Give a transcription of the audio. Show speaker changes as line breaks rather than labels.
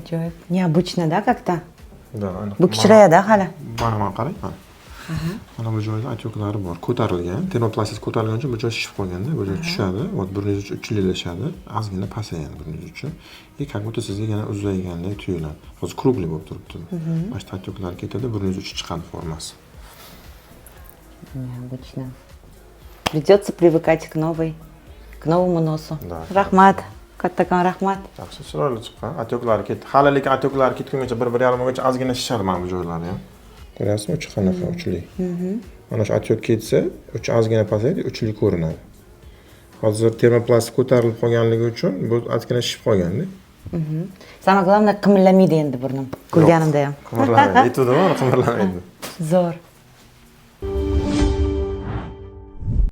Ajoyib. Необычно, да, как-то?
Да, aniq.
Bu kichrayadi hali.
Mana qarang, mana. Mana bu joyda отёк lari bor, ko'tarilgan. Termoplastik ko'tarilgani uchun bu joy shishib qolganda, bu joy tushadi. Вот burningiz uchi uchlilashadi, ozgina pasayadi burningiz uchi. И как будто sizga yana uzaygandek tuyuladi. Hozir круглый bo'lib turibdi. Mana shu отёк lar ketadi, burningiz uchi chiqadi formasi.
Необычно. Придется привыкать к новому носу.
Да.
Rahmat. Kattakon rahmat.
Yaxshi, chiroyli chiqqan. Отёк lari ketdi. Hali lekin отёк lari ketgungacha 1-1,5 oygacha ozgina shishadi mana bu joylari ham. Ko'ryapsizmi, uchi qanaqa uchli. Mana shu отёк ketsa, uchi ozgina pasayadi, uchli ko'rinadi. Hozir termoplastik ko'tarilib qolganligi uchun bu ozgina shishib qolganda.
Самое главное, qimirlamaydi endi burnim. Kulganimda ham.
Qimirlamaydi. Aytuvdim, qimirlamaydi.
Zo'r.